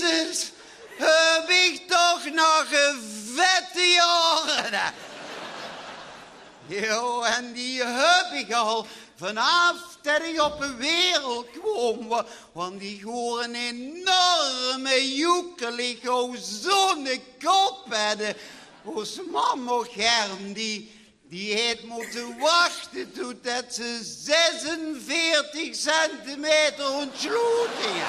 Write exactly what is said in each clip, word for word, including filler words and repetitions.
Jezus, höb ich toch nog vette jaore. Jao, en die höb ich al vanaaf det ich op de wereld kwaam. Wa-, want ich waor ein enorme joekel, ich haw zoe'n kop, hè. De, ós mam, och Germ, die, die haet mótte wachte tot det ze zesenveertig centimeter óntsloot hing.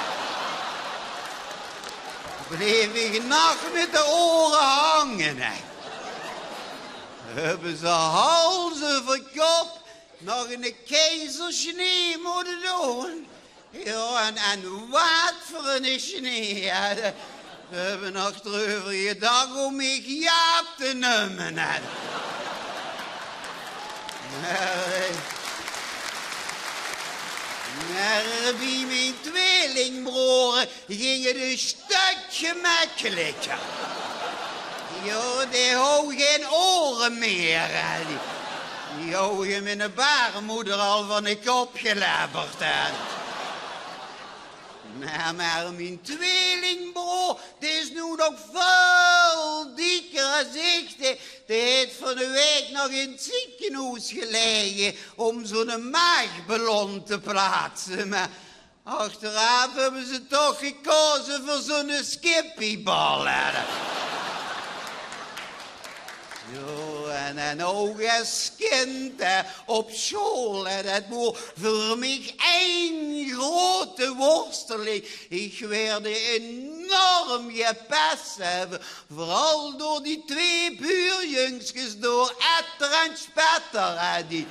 Bleef ich nog mit de oere hange, hè. Höbbe ze hals euver kop nog eine keizersnee mótte doon. Jao, en, en waat veur eine snee, hè. Ze höbbe nog d'reuver gedach óm mich Jaap te neume, hè. Mer, eh, mer bie mien tweelingbroor ging 't ein stök gemekkeliker. Jao, dae haw gein oere mieë, hè. Die, die haw ich mit de baarmoeder al van de kop gelebberd, hè. Mer, mer mien tweelingbroor, dae is noe nog väöl dikker es ich. Dae, dae haet van de waek nog in 't zeekenhoes gelaege óm zoe'n maagballon te plaatse. Mer achteraaf höbbe ze toch gekaoze veur zoe'n skippiebal, hè. Jao, en, en ouch es kind, hè, op sjool, hè, det waor veur mich ein groeate worsteling. Ich waerde enorm gepes, hè, veural door die twee buurjungskes, door Etter en Spetter, hè. Die,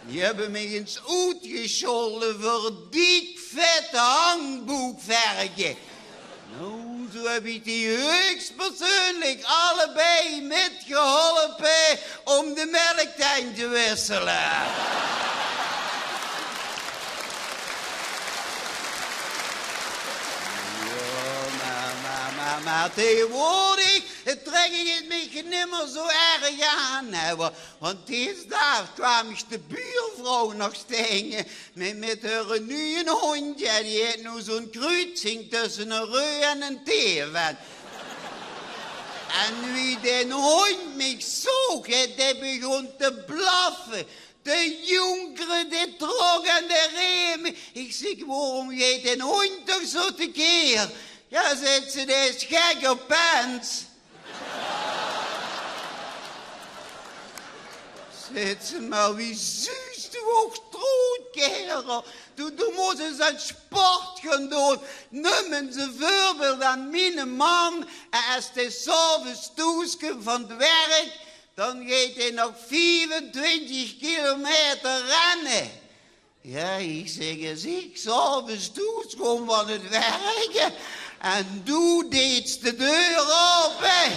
die höbbe mich ins oetgesjolde veur dik vèt hangboekverke. Noe, zoe höb ich die huuegspersuuenlik allebei mitgeholpe óm de mèlktenj te wissele. Jao, mer, mer, mer, mer taengewoordig trèk ich 't mich nimmer zoe erg aan, hè. Wa-, want dees daag kwaam ich de buurvrouw nog taenge mit, mit häöre nuje hóndj. Jao, die haet noe zoe'n kruutsing tösse eine reuj en eine teef. En wie dae hóndj mich zoog, hè, dae begón te blaffe, te joenkere, dae trok aan de reem. Ich zèk: "Waorom geit dae hóndj toch zoe tekeer?" "Jao," zaet ze, "dae is gek op pens." Zaet ze: "Mer wie zuus doe ouch d'roet, kaerel? Doe, doe mós ins aan sport gaon doon. Num ins e veurbeeld aan miene man. En es dae 's aoves thoes kump van 't werk, dan geit dae nog viefentwintig kilometer renne." Jao, ich zèk, es ich 's aoves thoes kóm van 't werk en doe deis de deur aope,